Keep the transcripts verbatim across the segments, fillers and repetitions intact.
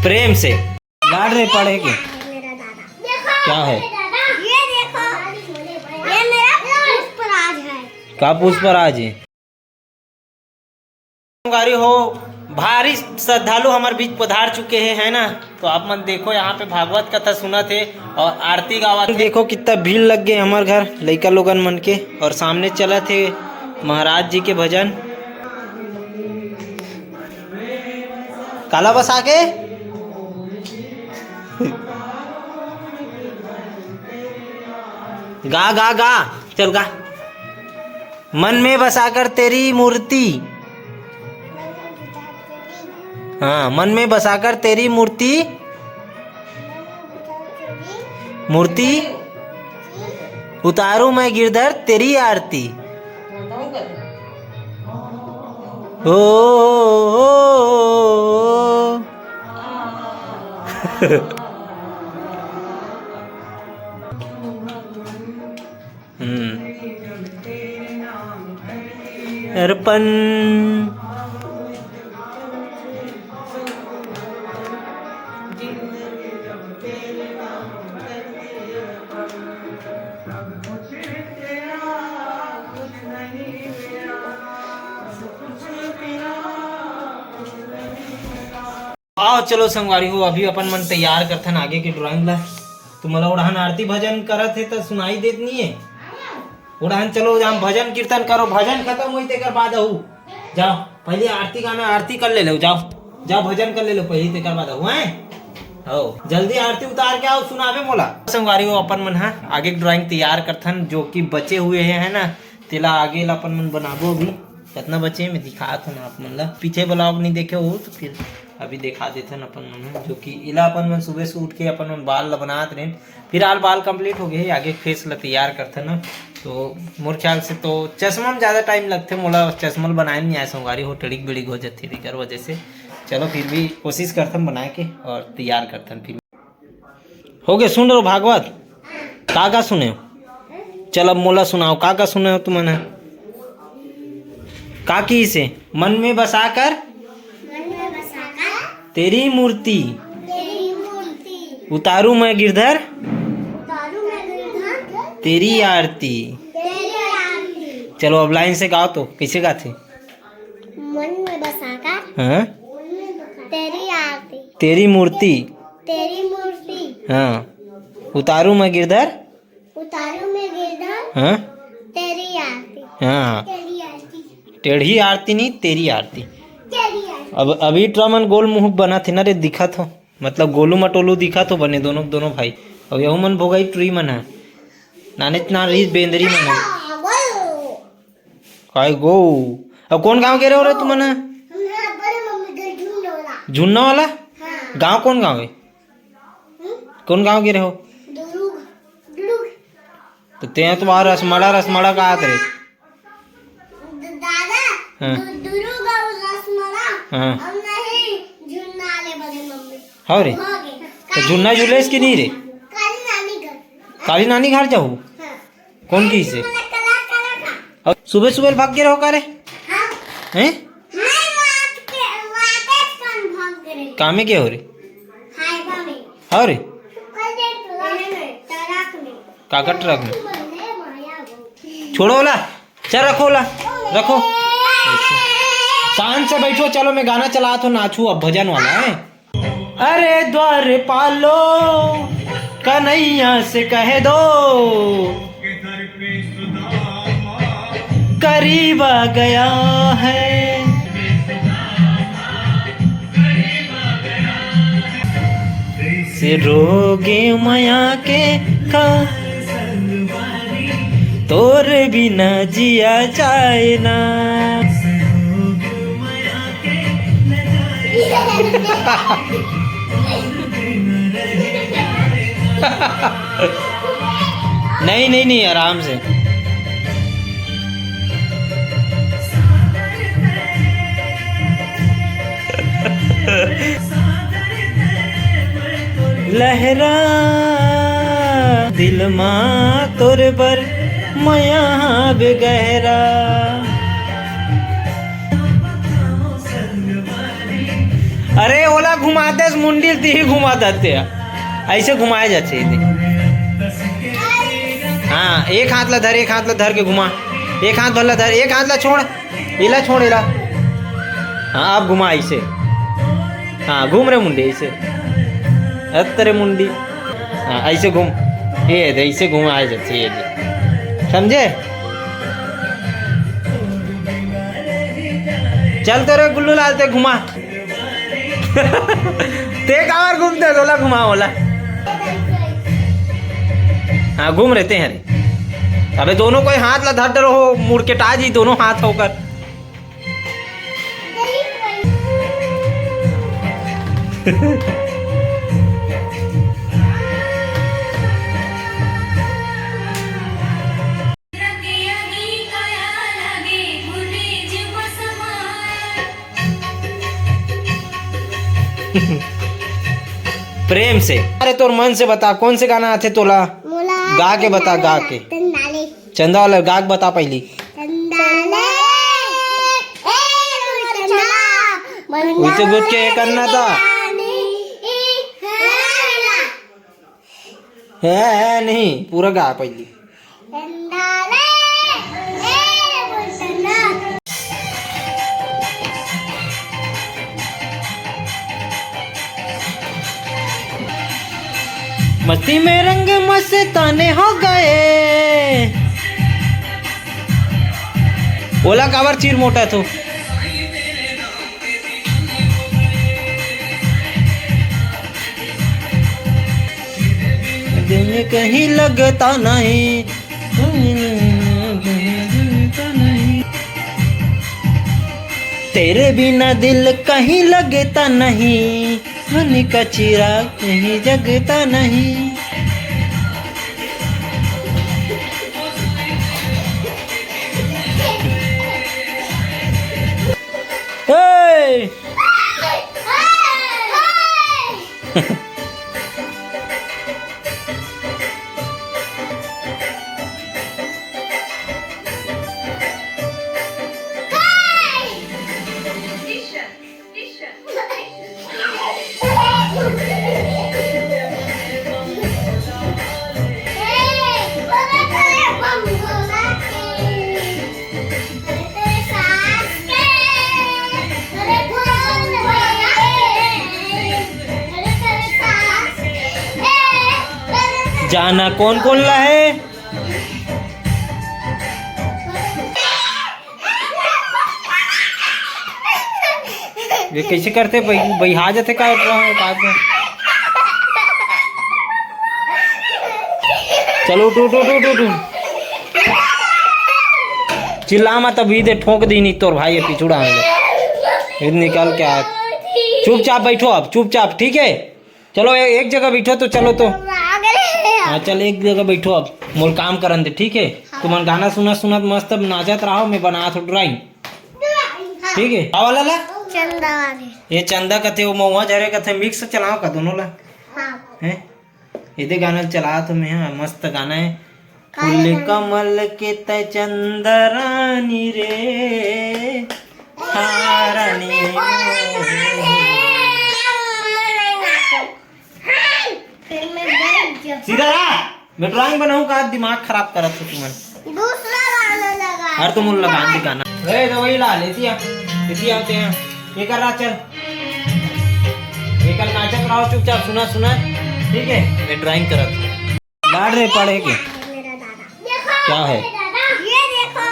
प्रेम से। लाड रे पढ़े के। मेरा दादा। देखो, क्या है? मेरा दादा। ये देखो, ये मेरा पुष्पराज है। का पुष्पराज है? संगवारी हो, भारी श्रद्धालु हमर बीच पधार चुके हे, है ना? तो आप मन देखो, यहाँ पे भागवत कथा सुनत हे और आरती गावत हे। देखो कितना भीड़ लग गए हमर घर लइका लोगन मन के, और सामने चलत हे महाराज जी के भजन। काला बसा के गा गा गा, चल गा। मन में बसाकर तेरी मूर्ति, हाँ, मन में बसाकर तेरी मूर्ति, मूर्ति उतारूं मैं गिरधर तेरी आरती। ओ, ओ, ओ, ओ। हम्म। अर्पण। आओ, चलो संगवारी हो, अभी अपन मन तैयार करथन आगे के ड्राइंग ला। तुमला ओढ़हन आरती भजन करत हे त सुनाई देत नहीं है। ओढ़हन चलो, जाम भजन कीर्तन करो, भजन खत्म होई तेकर बाद आहू। जाओ, पहले आरती गाना, आरती कर ले लो, जाओ, जाओ भजन कर ले लो पहले, तेकर बाद आहू, हैं? हो, जल्दी आरती उतार के आओ, सुनावे मोला। संगवारी हो, अपन मन हा आगे के ड्राइंग तैयार करथन, जो कि बचे हुए हे, है ना, तेला आगे ला अपन मन बनाबो। अभी कितना बचे हे, मैं दिखात हूँ ना आप मन ला। पीछे ब्लॉग नहीं देखे हो तो फिर अभी दिखा देथन अपन मन ह, जो कि इला अपन मन सुबह से उठ के अपन मन बाल ला बनात रहेन। फिलहाल बाल कंप्लीट हो गए हे, आगे फेस ला तैयार करथन ना। तो मोर ख्याल से तो चश्मा में ज़्यादा टाइम लगथे, मोला चश्मा ल बनाए नहीं आए संगवारी हो, टड़िक बिड़िक हो जाथे तेकर वजह से। चलो फिर भी कोशिश करथन बनाए के और तैयार करथन फिर। हो गे, सुन रहो भागवत, का का सुने हो? चल अब मोला सुनाओ, का का सुने हो तुमन ह? का की से मन में बसा कर मन में बसाकर तेरी मूर्ति तेरी मूर्ति उतारू मैं गिरधर उतारू मैं गिरधर तेरी आरती। तेरी आरती। चलो अब लाइन से गाओ तो, कैसे गाथे? मन में बसाकर हाँ। तेरी आरती। तेरी मूर्ति तेरी मूर्ति हाँ। उतारू मैं गिरधर उतारू मैं गिरधर हाँ। तेरी आरती। हाँ। तेरी आरती। टेढ़ी आरती नहीं, तेरी आरती। तेरी आरती। अब अभी ट्रा मन गोल मुँह बना थे ना रे, दिखा थो, मतलब गोलू मटोलू दिखा थो बने दोनों, दोनों भाई। अब यहू मन भोगाई ट्री मन है, नाने ना रही बेंदरी मन है। हाँ, बोलो। काय गो। अब कौन गांव गे रहे हो रे तुमन? हम यहाँ बड़े मम्मी घर झुन्ना वाला। झुन्ना वाला? हाँ। गांव कौन गांव है? हम्म? कौन गांव गे रहे हो? दुरुग, दुरुग। तो ते तो बाहर रसमड़ा, रसमड़ा कहा थे? द-, दादा, हाँ। दु-, दुरुग और रसमड़ा हाँ। और नहीं झुन्ना वाले बड़े मम्मी। हाँ रे। हो गए। तो झुन्ना झूलेस कि नहीं रे? काली नानी घर। काली नानी घर जाऊ? हाँ। कौन की से? और सुबह सुबह भाग के रहो का रे? हाँ। हैं? कामे के हो रे? हाँ रे? काका ट्रक में? छोड़ो ओला, चल रखो ओला, रखो। शांत से बैठो, चलो मैं गाना चलात हूँ, नाचू अब भजन वाला है। अरे द्वारपालो, कन्हैया से कह दो, करीब आ गया है। से रोगे मया के का, तोर बिना जिया जाए ना। नहीं, नहीं, नहीं, आराम से। लहरा दिल मा तोर बर मया हाब गहरा। मुंडी ल तिही घुमा देते। ऐसे घुमाए जाथे एदे। हाँ, एक हाथ ला धर, एक हाथ ला धर के घुमा। एक हाथ भर ला धर, एक हाथ ला छोड़। एला छोड़, एला। हाँ, अब घुमा ऐसे। हाँ, घूम रे मुंडी ऐसे। अत रे मुंडी। हाँ, ऐसे घूम। ये दे, ऐसे घुमाए जाथे, ये दे। समझे? चल तो रे गुल्लू लाल, ते घुमा। ते काबर घूमते, तोला घुमा ओला। हाँ, घूम रहते हैं रे। अबे दोनों कोई हाथ ला धर डरो हो, मुड़ के टा जी दोनों हाथ होकर। प्रेम से। अरे तोर मन से बता, कौन से गाना आथे तोला? मोला गा के बता, गा के। चंदा वाला गा के बता पहली। चंदा ले, ए चंदा, उसे गुट के ये करना था। है, है नहीं, पूरा गा पहली। मस्ती में रंग मस्ताने हो गए। ओला काबर चिरमोटा तू? कहीं लगता नहीं, तेरे बिना दिल कहीं लगता नहीं, मन का चिराग कहीं जगता नहीं। ए! जाना कौन कौन ला है? ये कैसे करते? बइ-, बइहा जाते का? का, का? चलो, उठ, उठ, उठ, उठ, उठ। चिल्ला मत, अभी दे ठोक दी नहीं तोर भाई, ये पिछुड़ा हम लोग। ये निकाल के आ। चुपचाप बैठो अब, चुपचाप, ठीक है? चलो, ए-, एक जगह बैठो तो, चलो तो। हाँ, चल, एक जगह बैठो अब, मोर काम करन दे, ठीक है? हाँ। तुमन गाना सुनत सुनत मस्त अब नाचत रहो, मैं बनात हो ड्राइंग, ठीक है? का वाला ला? चंदा वाले। ये चंदा कथे, वो महुआ झरे कथे, मिक्स चलाओ का दोनों ला? हाँ। हैं? एदे गाना चलात हो मैं, हाँ, मस्त गाना है। फूल कमल के तै चंद्रानी रे, हारानी। सीधा रहा, मैं ड्राइंग बनाऊं का? दिमाग खराब करत हो तुमन। दूसरा गाना लगा। हर तुम उन लगा दे गाना। ए, तो वही ला, लेती आ, लेती आते हैं। ये कर रहा, चल। ये कर नाचत रहो चुपचाप, सुना, सुना। ठीक है, मैं ड्राइंग करत हूँ। लाड रे पढ़े के। मेरा दादा। देखो, क्या है? मेरा दादा। ये देखो,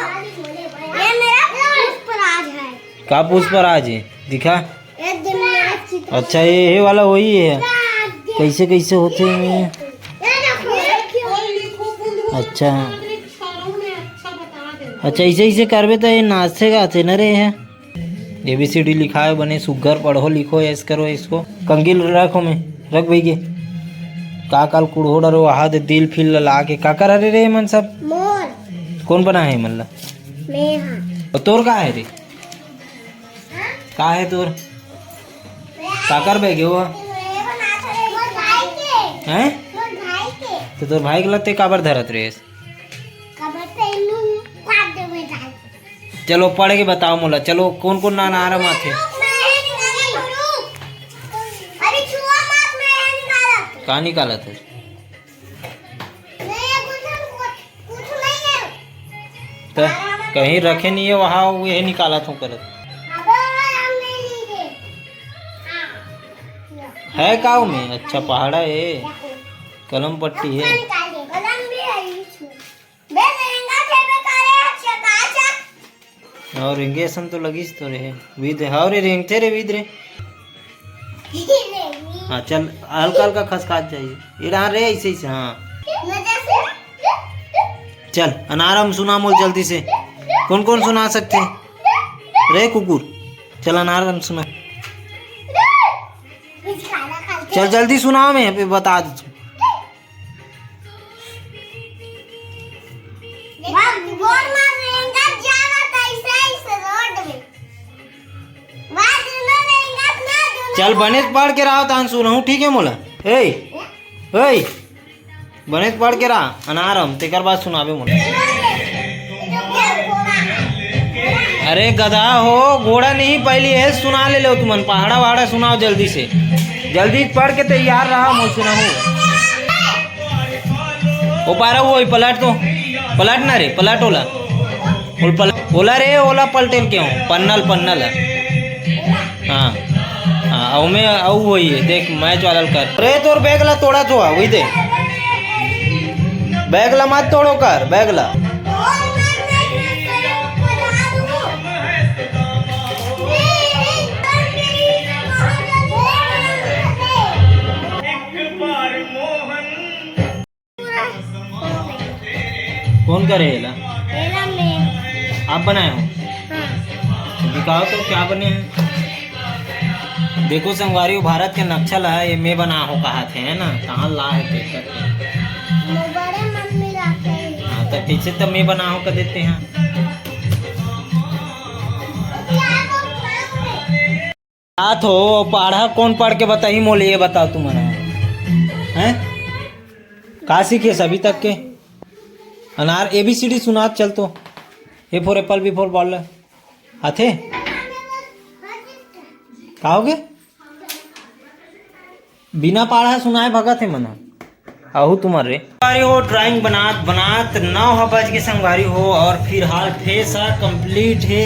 ये मेरा पुष्पराज है। का पुष्पराज है? दिखा। ये दिन मेरा चित्र। अच्छा, ये, ये वाला वही है। कैसे, कैसे होते हैं? ये देखो, ये देखो। अच्छा। अच्छा, ऐसे, ऐसे करबे तो ये नाचते गाते न रहे हैं। एबीसीडी लिखाए बने सुग्घर, पढ़ो लिखो, ऐस करो इसको। कंगील रखो में, रख भई के। का काल कुड़हो डरो, आहा दे दिल फिल ला के। का कर रे, रे मन सब? मोर। कौन बना है मन ला? मैं हाँ। और तोर का है रे? का है तोर? का कर बे गे वो? मोर भाई के। हैं? मोर भाई के। तो तोर भाई के लते काबर धरत रेस? काबर से नू काट देवे जाए। चलो पढ़ के बताओ मोला, चलो कौन कौन नाम आथे? अरे छुआ का निकालत हे? त कहीं रखे नहीं है वहाँ, वो यही निकालत हूँ करत। है का में? अच्छा, पहाड़ा है, कलम पट्टी है। और रेंगे असन तो लगिस तो रहे। विद, हाँ रे, रेंगथे रे विद रे। हाँ, चल, हल्का हल्का खसखा चाहिए। ये रहा रे, ऐसे, ऐसे, हाँ। चल, अनार हम सुना मोल जल्दी से। कौन कौन सुना सकते हैं? रे कुकुर, चल अनार हम सुना। चल जल्दी सुना, मैं अभी बता दे तू। चल बने पढ़ के रहा, तान सुनहूँ, ठीक है मोला? ए, ए, बने पढ़ के रहा, अनार हम, तेकर बाद सुनाबे मोला। अरे गधा हो, घोड़ा नहीं, पहली ये सुना ले लो तुमन, पहाड़ा वहाड़ा सुनाओ जल्दी से, जल्दी पढ़ के तैयार रहा, मोल सुनाहूँ। ओ पारा, वो पलट तो, पलट ना रे, पलट ओला। ओल पल-, ओला रे, ओला पलटेल क्यों? पन्नल, पन्नल। हाँ, हाँ, अउ में, अउ वही है, देख, मैच वाला कर। रे, तोर बैग ला तोड़ा तो, वही दे। बैग ला मत तोड़ो कर, बैग ला। कौन करे एला? एला मैं। आप बनाए हो? हाँ। तो दिखाओ तो क्या बने हैं। देखो संगवारी, वो भारत के नक्शा ला ये मैं बना हो कहा थे, है ना? कहाँ ला है paper के? वो बड़े मम्मी लाते हैं। हाँ, तो पीछे तो मैं बना हो कर देते हैं। बात हो, पढ़ा कौन पढ़ के बताही मोले, ये बताओ तुमन ह? हैं? का सीखे अभी तक के? अनार A B C D सुनात चल तो। A for apple, B for ball। आथे? का होगे? बिना पढ़ा सुनाए भगत हे मन ह। आहू तुमन रे। संगवारी हो, drawing बनात बनात नौ ह बज के संगवारी हो, और फिलहाल face ह complete हे।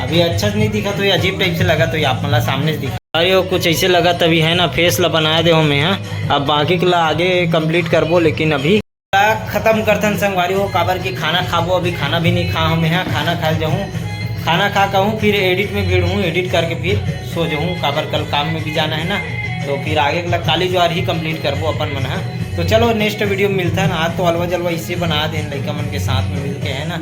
अभी अच्छा से नहीं दिखा तो ये अजीब type से लगा, तो ये आप मन ला सामने से दिखा। अरे वो कुछ ऐसे लगा तभी है ना, face ला बनाए दे हो मैं, हाँ। अब बाकी ला आगे complete करबो, लेकिन अभी ला खत्म करथन संगवारी हो, काबर के खाना खाबो, अभी खाना भी नहीं खा हूँ मैं, हाँ। खाना खाए जाऊँ, खाना खा कहूँ, फिर edit में भिड़हूँ, edit करके फिर सो जाऊँ, काबर कल काम में भी जाना है ना, तो फिर आगे ला काली ज्वार ही complete करबो अपन मन ह। तो चलो next video में मिलथन। आज तो अलवा जलवा इसे बना देन लइका मन के साथ में मिल के, है ना,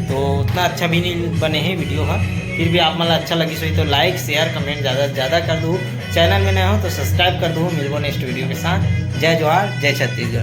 तो उतना अच्छा भी नहीं बने हे video ह। फिर भी आप मन ला अच्छा लगिस होही तो like, share, comment ज़्यादा से ज़्यादा कर दू। Channel में नया हो तो subscribe कर दू। मिलबो next video के साथ। जय जोहार, जय छत्तीसगढ़।